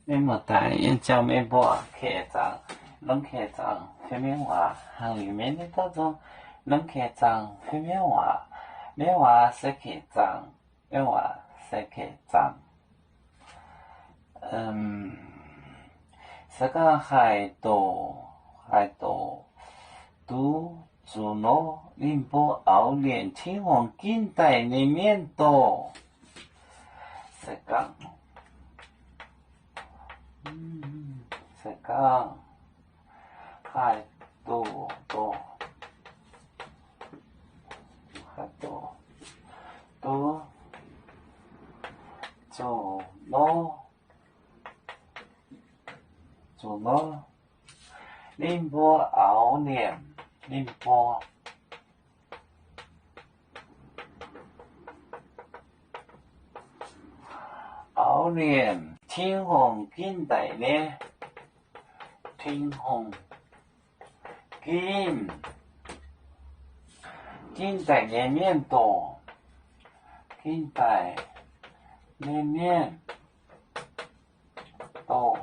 Mienh muoz-doic, yie jauv mienh mbuo Keh Zaangc, norm Keh Zaangc fai Mienh waac, hnangv liuz mienh nyei dauh nzung, norm Keh Zaangc fai Mienh waac, Mienh waac se Keh Zaangc, Mienh waac se Keh Zaangc. Se gorngv haih doqc, haih doqc duqv zuqc nor, ninh mbuo oix lienc Tin-Hungh ginv daic nyei mienh doqc. Se gorngv, se gorngv haih doqc, doqc, haih doqc duqv zuqc nor, zuqc nor, ninh mbuo oix lienc, ninh mbuo oix lienc Tin-Hungh ginv daic nyei, Tin-Hungh ginv, ginv daic nyei mienh doqc, ginv daic nyei mienh doqc.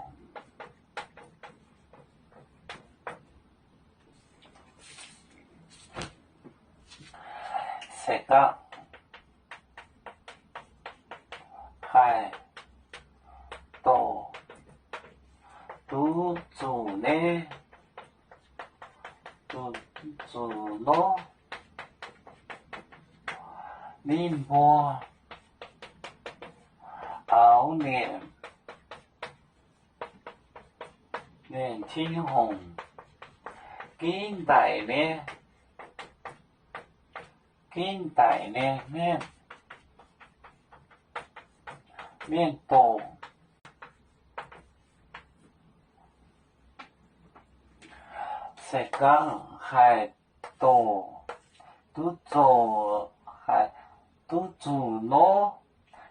Se gorngv haih doqc duqv zuqc nyei, duqv zuqc nor, ninh mbuo oix lienc, lienc Tin-Hungh ginv daic nyei, ginv daic nyei mienh, mienh doqc. Se gorngv haih doqc duqv zoqc, haih duqv zuqc nor,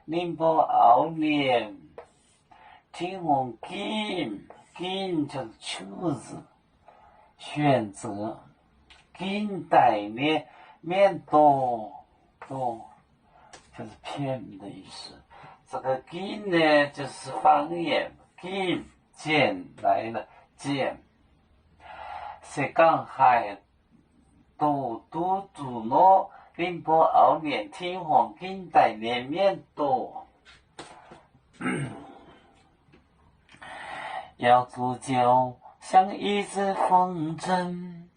ninh mbuo oix lienc Tin-Hungh ginv, ginv 就是 choose, 选择, ginv daic nyei mienh doqc, doqc, 就是骗的意思。这个 ginv 呢，就是方言，ginv, 捡来的，捡。Se gorngv haih doqc duqv zuqc nor, ninh mbuo oix lienc Tin-Hungh ginv daic nyei mienh doqc. 瑶族就像一只风筝，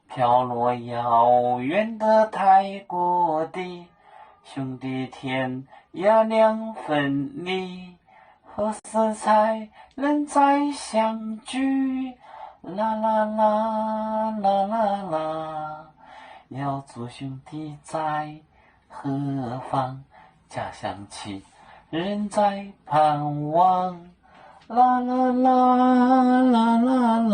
飘落遥远的太古地，兄弟天涯两分离，何时才能再相聚？啦啦啦，啦啦啦，瑶族兄弟在 何方？家乡亲人在盼望。啦啦啦，啦啦啦。